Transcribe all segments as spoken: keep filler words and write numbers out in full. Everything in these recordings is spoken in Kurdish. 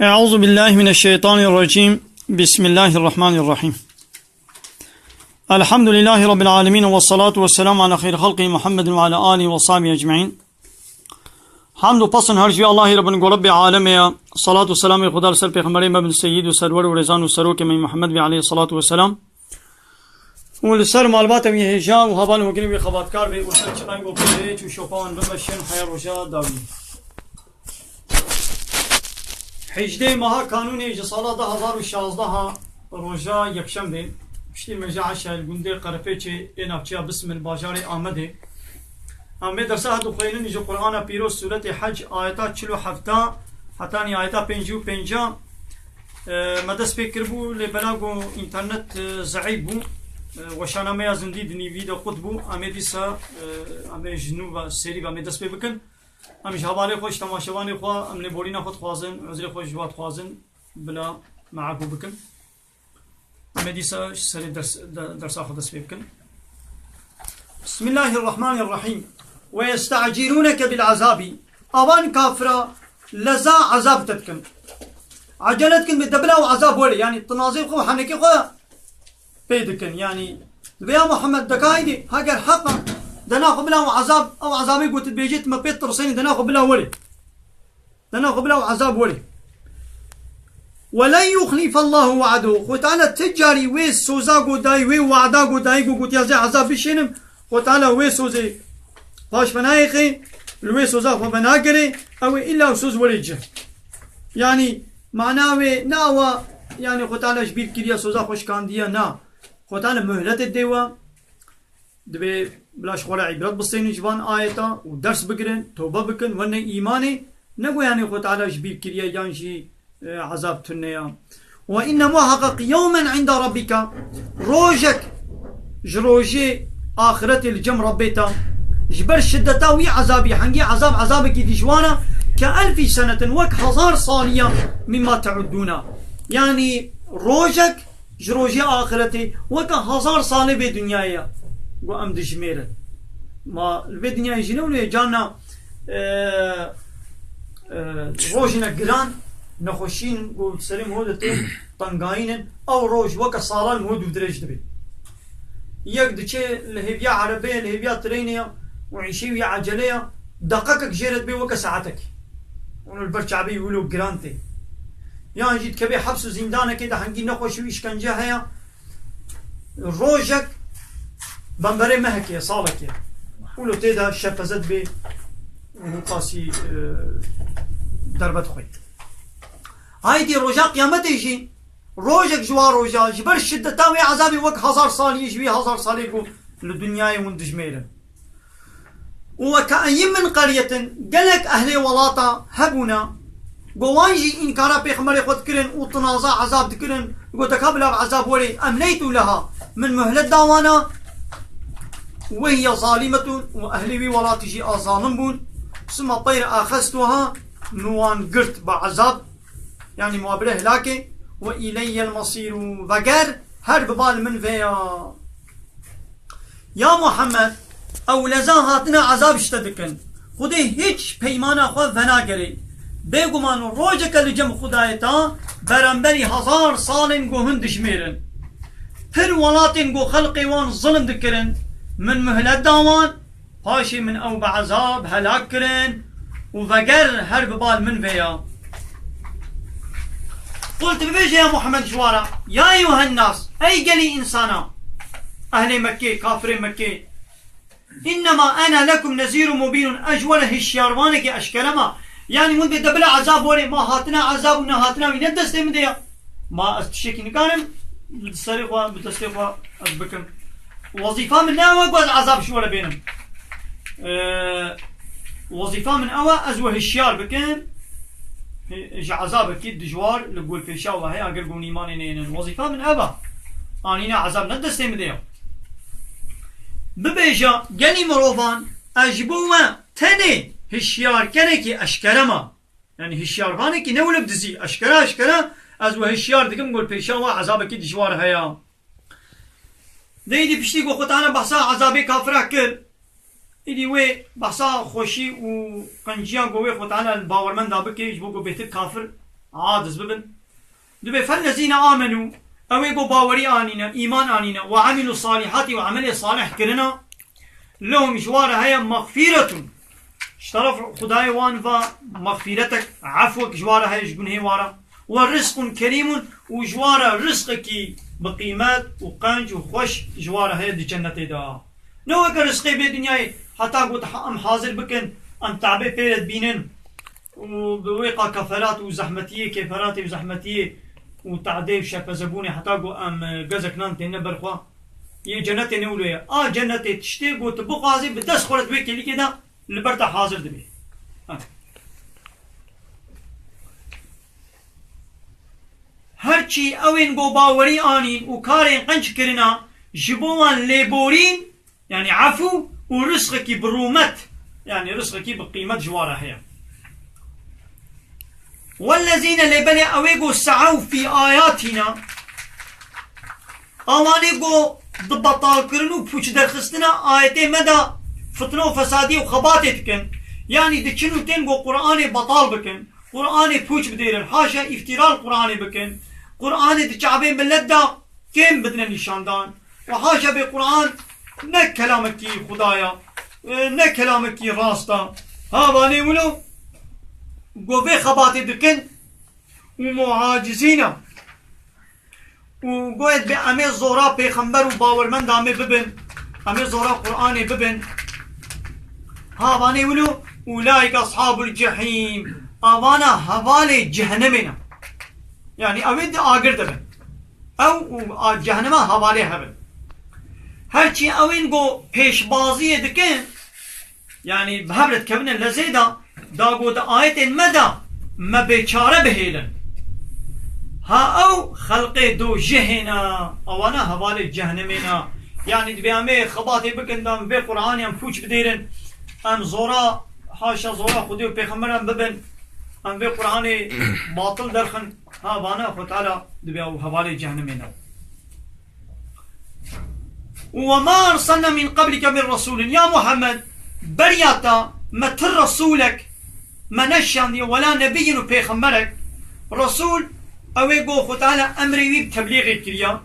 أعوذ بالله من الشيطان الرجيم. بسم الله الرحمن الرحيم. الحمد لله رب العالمين، والصلاة والسلام على خير خلقه محمد وعلى آله وصحبه أجمعين. Hamd û pesn her ji vî Allahî re bin ku Rebbê alemê ye. Salat û selamê Xuda li ser Pêxemberê me bin, Seyyid û Serwer û Rêzan û Serokê me Muhammed bê aleyhi salatu ve selam. Û li ser malbata wî hêja û heval û hogirê wî xebatkar bê û ser çiqayên ku pêrêç û şopa wan bimeşin heya roja dawî. Hejdê meha Kanûnê ji sala du hezar û şazdeh a roja yekşemdê, piştî me ji eşa li gundê Qerepêçê ê navçeya Bismil bajarê Amedê. Em ê dersa dixwînin ji Qur'ana Pîroz, Sûretê Hec, ayeta çil û heft hetanî ayeta pêncî û pênc. E, me dest pê kiribû, lê bela ku înternet, e, zeîf bû. E, weşana me ya zindî di nîvî de qut bû. Em ê dîsa, e, em ê ji nû ve serî ve em ê dest pê bikin. Em ji hevalê xwe, ji temaşevanê xwe, em lêborîna xwe dixwazin, uzrê xwe ji we dixwazin, bila me efû bikin. Em ê dîsa ji serê ders-, de-, dersa xwe dest pê bikin. Bismillahirrahmanirrahîm. Ve yesta'cilûneke bil azabî. Avan kafira leza ezab te dikin. Ecele dikin bi te bila û ezab were. Yanî tinazê xwe û henekê xwe pê dikin. Yanî, vê ya Muhammed deka îdî, heger heq e, dena xwe bila û ezab, ew ezabê ku tu dibêjî, tu me pê tirsênî, dena xwe bila were. Dena xwe bila û ezab were. Ve len yuxlîfellahu we'dehu. Xwe Teala ti carî wê soza ku dayî, wê wada ku dayî, ku gotiya zê ezab bişênim, Xwe Teala wê sozê paş venayêxê, li wê soza xwe venagirê, ew ê îlla ew soz were cih. Yanî, mana wê ne awa, yanî Xwe Teala ji bîr kiriye, soza xwe şikandiye, na. Xwe Teala muhletê dê we, divê bila ji xwe re îbret bistênin ji van ayeta û ders bigirin, tewbe bikin, werne îmanê, ne ku yanî Xwe Teala ji bîr kiriye yan jî, e, ezab tune ya. Ve inne muheqeq yewmen inda rabbike, rojek ji rojê axiretê li cem Rebbê te, ji ber şiddeta wî ezabî, hengî ezab, ezabekî dijwar e, ke elfî senetin, wek hezar salî ye, mimma te'uddûne. Yanî rojek ji rojê axiretê weke hezar salê vê dinyayê ye, ku em dijmêrin. Ma li vê dinyayê jî ne wilo ye, carna, e, e, rojine giran, nexweşîn ku serê miho de tê tengayînin, ew roj weke salan miho dûvdirêj dibe. Yek diçe li hêviya erebeyê, li hêviya treynê ye û îşê wî ecele ye, deqekek jê re dibe weke saetekê. Û li ber çavê wilo giran tê. Yan jî dikeve heps û zîndanekê de hengî nexweşî û îşkence heye, rojek bemberê mehekê, salekê. Û lo tê de şepeze dibê û qasî, e, derve dixwe. Haydî roja qiyametê jî, rojek ji wan roja, ji ber şiddeta wê ezabê wek hezar salî, ji wî hezar salê ku li dinyayê hûn dijmêrin. Û ve ke'eyyin min qeryetin, gelek ehlê welata hebûne, ku wan jî înkara pêxemberê xwe dikirin û tinaza ezab dikirin, got, deka bila bi ezab werê, emleytu leha min muhlet da wana, ve hiye zalimetun, û ehlê wî welatî jî a zalim bûn, suma teyre axestuha, min wan girt bi ezab, yanî muabire hilakê, ve îleyyel mesîr, û veger her bi bal min vê ya. Ya Muhammed, ew leza hatine ezab ji te dikin. Xwedê hiç peymana xwe venagerê. Bêguman rojeke li cem Xwedayê ta beramberî hezar salên ku hûn dijmêrin. Pir welatên ku xelqê wan zilm dikirin, min muhlet da wan, paşê min ew bi ezab helak kirin û veger her bi bal min vê ya. Qul, tu bibêje ya Muhammed ji wan re, ya eyyuhen nas, ey gelî însana, ehlê Mekkê, kafirê Mekkê, innema ene lekum nezîrun mubînun, ez ji we re hişyarvanekî eşkere me. Yanî hûn dê de bila ezab werê, ma hatina ezab û nehatina wî ne destê min de ya. Ma ez tiştekî nikarim bi serê xwe, bi destê xwe ez bikim. Wezîfa min ne ew e ku ez ezab ji we re bênim. Ee, wezîfa min ew e, ez we hişyar bikim. Ji ezabekî dijwar li gor pêşa we heye, eger ku hûn îmanê neyênin. Wezîfa min ev e. Anîna ezab ne destê min de ye. Bibêje, gelî mirovan, ez ji bo we tenê hişyarkerekî eşkere me. Yanî hişyarvanekî ne wilo bi dizî, eşkere eşkere, ez we hişyar dikim, gor pêşa we ezabekî dijwar heye. Dê îdî piştî ku Xwe Teala behsa ezabê kafira kir, îdî wê behsa xweşî û qenciya ku wê Xwe Teala li bawermenda bike, ji bo ku bêtir kafir aciz bibin. Dibê fellezîne amenû, ew ê ku bawerî anîne, îman anîne, we emîlû salîhatî û emelê salih kirine, lehum ji wa re heye mexfîretun. Ji teref Xwedayê wan ve mexfîretek, efwek ji wa re heye ji gunhê wa re. We rizqun kerîmun û ji wa re rizqekî bi qîmet û qenc û xweş ji wa re heye di cennetê de. Ne weke rizqê vê dinyayê heta got ha-, em hazir bikin, em te'bê pê re dibînin û bi wê qa keferat û zehmetiyê, kêferatê û zehmetiyê û te'dê û şepezebûnê heta got em, e, gezek nan têne ber xwe. Yê cennetê ne wilo ye. A cennetê tiştê got tu bixwazî bi dest xwe re di wê kêlîkê de li ber te hazir dibe. Ha. Her çî ew ên ku bawerî anîn û karên qenc kirina, ji bo wan lêborîn, yanî efû û rizqekî bi rûmet, yanî rizqekî bi qîmet ji wan re heye. Wellezîne lê belê ew ê ku se'ew fî ayatina, awanê ku di betalkirin û pûç derxistina ayetê me de fitne û fesadî û xebatê dikin, yanî diçin û tên ku Qur'anê betal bikin, Qur'anê pûç bidêrin, haşa îftîra li Qur'anê bikin, Qur'anê di çavê milet de kêm bidine nîşandan. Û haşa bê Qur'an ne kelamekî Xuda ya, e, ne kelamekî rast a. Ha, vanê wilo, go vê xebatê dikin û muacizîn e. Û goyet bê em ê zora pêxember û bawermenda me bibin, em ê zora Qur'anê bibin. Ha, vanê wilo, ulaîke ashabul cehîm. Avana hevalê cehenemê ne. Yanî ew ê di agir de bin. Ew û a-, cehenema hevalê hev in. Her çî ew ên ku pêşbaziyê dikin, yanî bi hev re dikevine lezê de, da ku di ayetên me de me bêçare bihêlin. Ha ew xelqê dojehê ne, ewana hevalê cehenemê ne. Yanî dibê em ê xebatê bikin de em vê Qur'anê em pûç bidêrin, em zora, haşa zora Xwedê û pêxemberan bibin, em vê Qur'anê batil derxin. Ha, vana Xwe Teala dibê ew hevalê cehenemê ne. Û we ma erselna min qeblike min resûlin. Ya Muhammed, beriya te me ti resûlek me neşandiye, wela nebiyyin û pêxemberek. Resûl, ew ê ku Xwe Teala emrê wî bi teblîxê kiriya.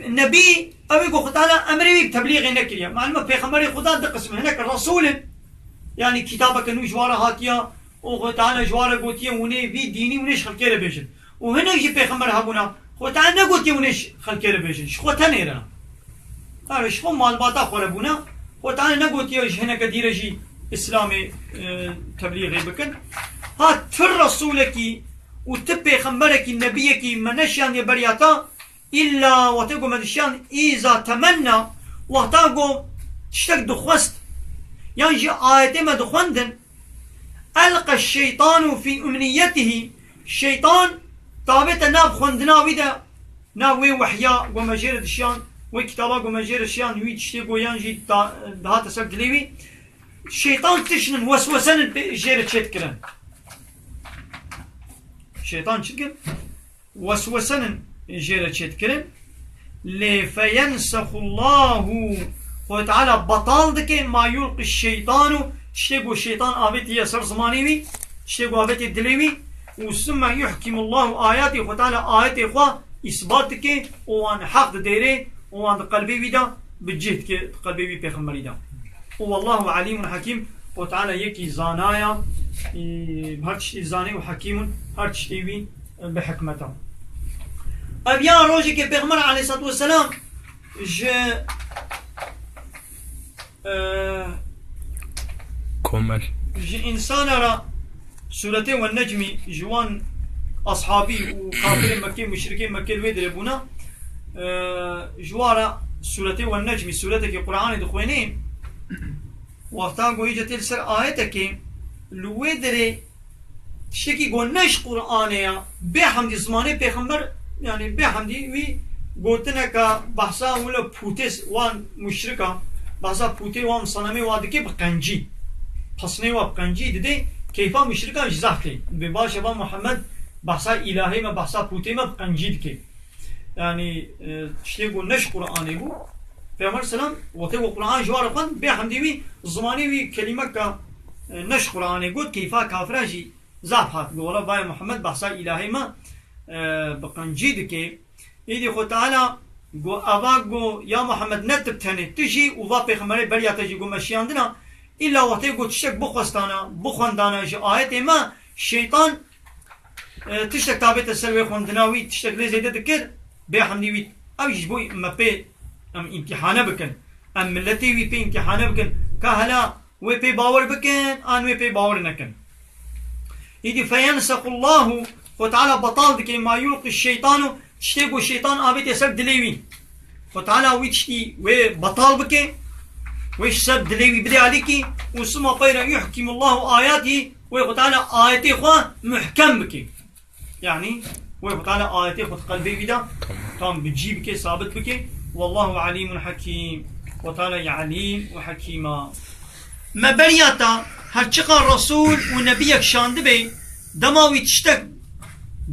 Nebî, ew ê ku Xwe Teala emrê wî bi teblîxê nekiriya. Malum e, pêxemberê Xuda di qism in. Hinek resûl in, yanî kitabeke nû ji wan re hatiya, û Xwe Teala ji wan re gotiye, hûn ê vî dînî hûn ê ji xelkê re bêjin. Û hinek jî pêxember hebûna, Xwe Teala negotiye hûn ê ji xelkê re bêjin. Ji xwe tenê re. Tabii ji xwe malbata xwe re bûna. Xwe Teala negotiye ji hineke dî re jî Îslamê, e, teblîxê bikin. Ha ti resûlekî û ti pêxemberekî, nebiyekî me neşiyandiye beriya te, Îlla wextê ku me dişiyan îza temenna, wexta ku tiştek dixwest, yan jî ayetê me dixwendin, elqe şeytanu fî umniyetihî, şeytan davête nav xwendina wî de, nav wê wehya ku me jê re dişiyan, wê kitaba ku me jê re şiyan, wî tiştê ku yan jî da-, dihate ser dilê wî. Şeytan tişt in, weswese in pê-, jê re çêdikirin. Şeytan çi dikin? Weswese in jê re çêdikirin. Lê feyensexullahu, Xwedê Teala betal dike, ma yulqi şeytanu, tiştê ku şeytan avêtiye ser zimanê wî, tiştê ku avêtiye dilê wî, û summe yuhkimullahu ayatî, Xwedê Teala ayetê xwe îsbat dike û wan heq didêrê û wan di qelbê wî de bi cih dike, di qelbê wî pêxemberî de. Û wallahu alîmun hekîm, Xwedê Teala yekî zanaya, e, her tiştî zanê û hekîmun, her tiştê wî bi hikmet e. Ev ya rojekê Pêxember aleyhissalatu vesselam ji, e, Komel. Ji însana re sûretê Wen Necmî ji wan ashabî û kafirê Mekkê, muşrikê Mekkê li wê derê bûna, e, ji wan re sûretê Wen Necmî, sûretekî Qur'anê dixwênê, wexta ku îca tê li ser ayetekê, li wê derê tiştekî ku ne ji Qur'anê ya, bê hemdî zimanê pêxember, yanî bê hemdî wî gotineka behsa wilo pûtê wan muşrika, behsa pûtê wan senemê wa dike bi qencî. Pesnê wa bi qencî didê, keyfa muşrika ji zehf tê. Dibê baş e va Muhammed behsa îlahê me, behsa pûtê me bi qencî dike. Yanî, e, tiştê ku ne ji Qur'anê bû. Pêxember selam, wextê ku Qur'an ji wan re xwend, bê hemdî wî zimanê wî kelîmeka, e, ne ji Qur'anê got, keyfa kafira jî Zaf hat, got, wela vay Muhammed behsa îlahê me, e, bi qencî dike. Îdî Xwe Teala got, eva got, ya Muhammed, ne tu bi tenê, tu jî û va pêxemberê beriya te jî got me şiyandina. Îlla wextê got tiştek bixwestana, bixwendana ji ayetê me, şeytan, e, tiştek tabête ser wê xwendina wî, tiştek lê zêde dikir, bê hemdî wî. Ew jî ji bo me pê em îmtîhane bikin. Em miletê wî pê îmtîhane bikin. Ka hela wê pê bawer bikin, an wê pê bawer nekin. Îdî feyensexullahu, Xwe Teala betal dike, ma yulqî şeytanu, tiştê ku şeytan avête ser dilê wî. Xwe Teala wî tiştî wê betal bike, wê ji ser dilê wî bide alîkî, û suma peyre yuhkimullahu ayatî, wê Xwe Teala ayetê xwe muhkem bike. Yani, wê Xwe Teala ayetê xwe di qelbê wî de tam bi cî bike, sabit bike. Wallahu alimun hakim. Xwe Teala ya alim û hakim a. Me beriya te her çiqa Resul û Nebiyek şandibe, dema wî tiştek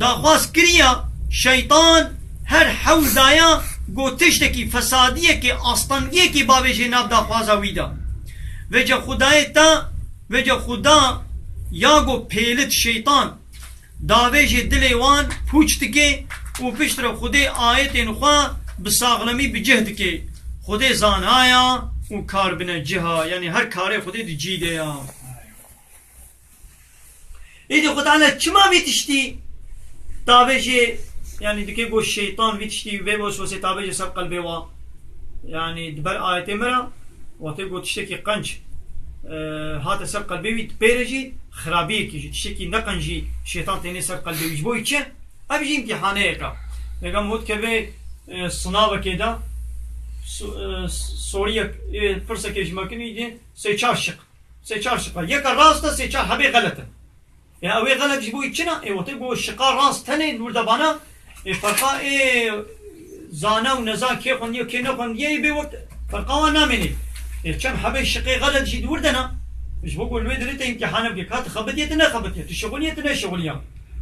daxwaz kiriya, şeytan her hewl daya ku tiştekî fesadiyekê, astengiyekê bavêje nav daxwaza wî de. Vêce Xwedayê te, vêce Xweda ya ku pêlit şeytan, davêjê dilê wan pûç dike û piştre Xwedê ayetên xwe bi saxlemî bi cih dike. Xwedê zanaya û kar bine ciha, yanî her karê Xwedê di cî de ya. Êdî Xwedane çima vî tiştî davêjê, yanî dike got şeytan vî tiştî vê weswesê davêjê ser qelbê wa? Yanî di ber ayetê me re, wextê got tiştekî qenc, e, hate ser qelbê wî, di pê re jî xirabiyekî jî, tiştekî neqenc jî şeytan têne ser qelbê wî. Ji bo çi? Ev jî îmtîhaneyek e. Ega mot keve, e, sinavekê de, so-, e, soriyek, e, pirsekê ji me kinî dê sê çar şiq. Sê çar şiqa. Yeka rast e, sê çar hebê xelet e. Ya ew ê xelet ji bo çi ne? Ê wextê ku şiqa rast tenê li wir de bana, ê ferqa ê zana û nezan kê xwendiye û kê nexwendiye, ê bê wek ferqa wan namênê. Ê çend hebê şiqê xelet jî di wir de ne? Ji bo ku li wê dirê te îmtîhane bike. Ka tu xebitiye, tu nexebitiye. Tu şixuliye, tu neşixuliye.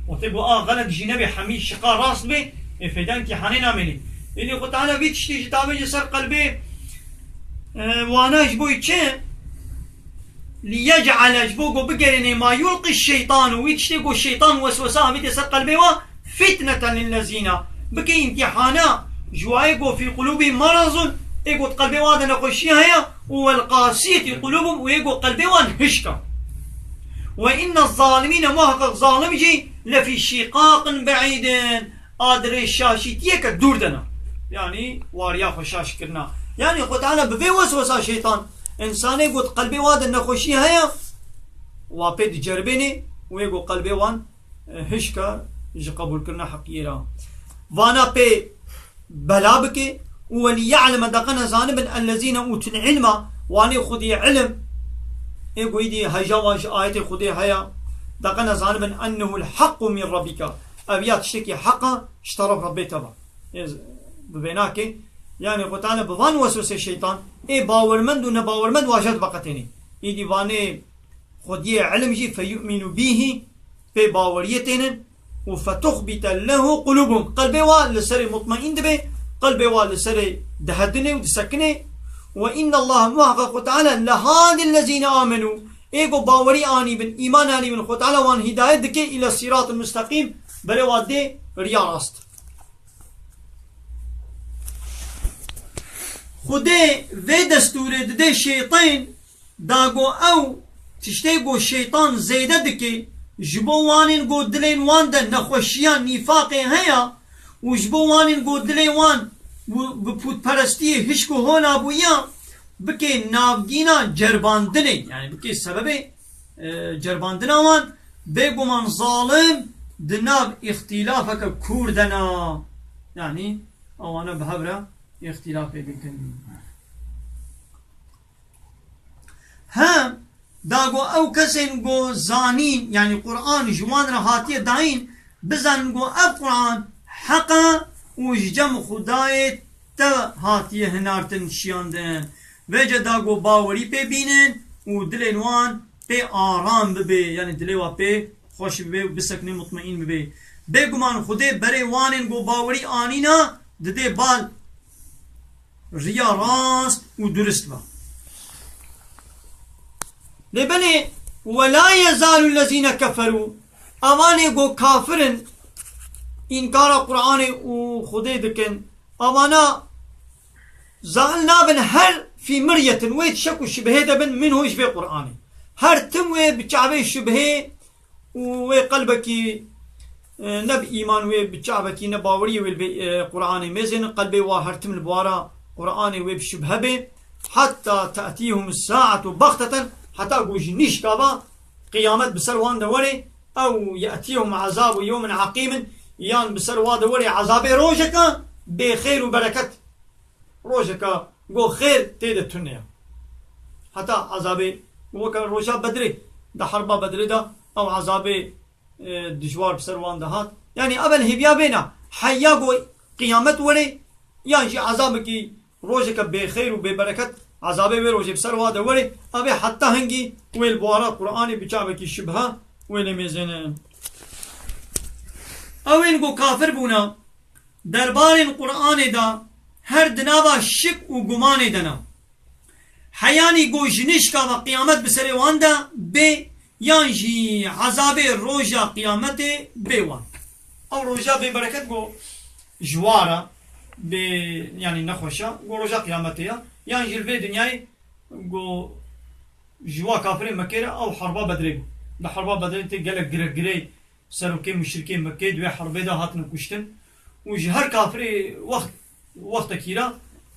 Wextê ku a xelet jî nebe, hemî şiqa rast be, ê feyda îmtîhanê namênê. Êdî Xwe Teala vî tiştî ji tavêje ser qelbê, e, wana ji bo çi? Liyec'ale, ji bo ku bigerînê ma yulqî şeytanu, wî tiştê ku şeytan weswesa avîtê ser qelbê wa, fitneten lillezîne, bike îmtîhana ji wayê ku fî qulûbî merazun, ê ku di qelbê wa de nexweşiya heye, û wel qasiyetî qulûbum, û yê ku qelbê wan hişk e. Ve inne zalimîne, muheqeq zalim jî, lefî şîqaqin be'îdin, a di rêşaşîtiyeke dûr de ne. Yanî wariya xwe şaş kirina. Yanî Xwe Teala bi vê weswesa şeytan, însanê ku di qelbê wa de nexweşî heye, wa pê diceribênê û yê ku qelbê wan, e, hişk e ji qebûlkirina heqiyê re. Vana pê bela bike û welî ye'leme, deqene zanibin, ellezîne ûtul ilma, wanê Xwedî ilim, ê ku îdî heja wan ji ayetê Xwedê heye, deqene zanibin ennehu'l haqqu min rabbike. Ev ya tiştekî heq e, ji teref Rebbê te ve. Ê z-, bi vê nake, yanî Xwe Teala bi van weswesê şeytan, ê bawermend û nebawermend waje diveqetênê. Îdî vanê Xwediyê ilim jî feyu'minu bîhî, pê baweriyê tênin, û fetuxbite lehu qulûbum. Qelbê wa li serê mutmaîn dibe, qelbê wa li serê dihedinê û disekinê. Ve innallaha, muheqeq Xwe Teala, lehadî lezîne amenû, ê ku bawerî anîbin, îman anîbin, Xwe Teala wan hîdayet dike île sîratil musteqîm, berê wa dê riya rast. Xwedê vê destûrê dide şeytên, da go ew tiştê go şeytan zêde dike, ji bo wanên go dilên wan de nexweşiya nîfaqê heye û ji bo wanên go dilê wan bi, bi pûtperestiyê hişk û hona bûye, bike navgîna cerbandinê, yani bike sebebê, e, cerbandina wan, bêguman zalim di nav îxtîlafeke kûr de ne. Yani, ewana bi hev re îxtîlafê dikin. Hem da go ew kesên go zanîn, yani Qur'an ji wan re hatiye dayîn, bizanin go ev Qur'an heq e û ji cem Xwedayê te hatiye hinartin, şiyandin. Vêce da go bawerî pê bînin û dilên wan pê aram bibe, yani dilê wa pê xweş bibe û bisekine, mutmaîn bibe. Bêguman Xwedê berê wanên go bawerî anîna, didê bal riya rast û durist be. Lê belê, "Ve la yezalu lezîne keferû", Evanê ku kafir in, înkara Qur'anê û Xwedê dikin, evana zail nabin her fî miryetin, wê şek û şibhê de bin, minhu, ji vê Qur'anê. Her tim wê bi çavê şibhê û wê qelbekî, e, ne bi îman, wê bi çavekî ne baweriyê wê li vê, e, Qur'anê mêzênin, qelbê wa her tim li bawara Qur'anê wê bi şibhe bê. Hatta te'tîhum saetu baxteten, heta ku ji nîşka ve qiyamet bi ser wan de were, ew ye'tîhum azabu yewmin aqîmin, yan bi ser wa de were azabê rojeke bê xêr û bereket. Rojeke go xêr tê de tune ye. Heta azabê, weke roja Bedrê, di herba Bedrê de ew azabê, e, dijwar bi ser wan de hat. Yanî evel hêviya vêna, heya go qiyamet were, yan jî azabekî, rojeke bêxeyr û bêbereket, azabê wê rojê bi ser wa de were, ev ê heta hingî wê li bawara Qur'anê bi çavekî şibha wê lê mêzêne. Ew ên ku kafir bûne, derbarên Qur'anê de her di nava şik û gumanê de ne. Heyanî ku ji nişka ve qiyamet bi serê wan de bê, yan jî ezabê roja qiyametê bê wan. Ew roja bêbereket ku ji wa re bê, yanî nexweş e, ku roja qiyametê ye, yan jî li vê dinyayê ku ji wa kafirê Mekkê re ew herba Bedrê bû. Di herba Bedrê tê gelek girek girê serokê muşrikê Mekkê di wê herbê de hatine kuştin û ji her kafirê wext, wextekî re,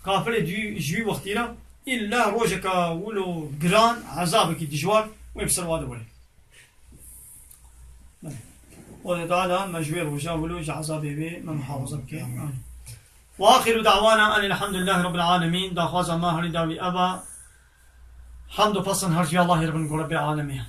kafirê ji, ji wî wextî re îlla rojeka wilo giran, ezabekî dijwar wê bi ser wa de were. Xwedê Teala me ji wê roja wilo ji ezabê wê me muhafaza bike. Amîn. Ve axiru da'wana enil hamdulillahî rabbil alemin. Daxwaza me herî dawî ev e. Hamd û pesn her ji Allahê re bin ku Rebbê alemê.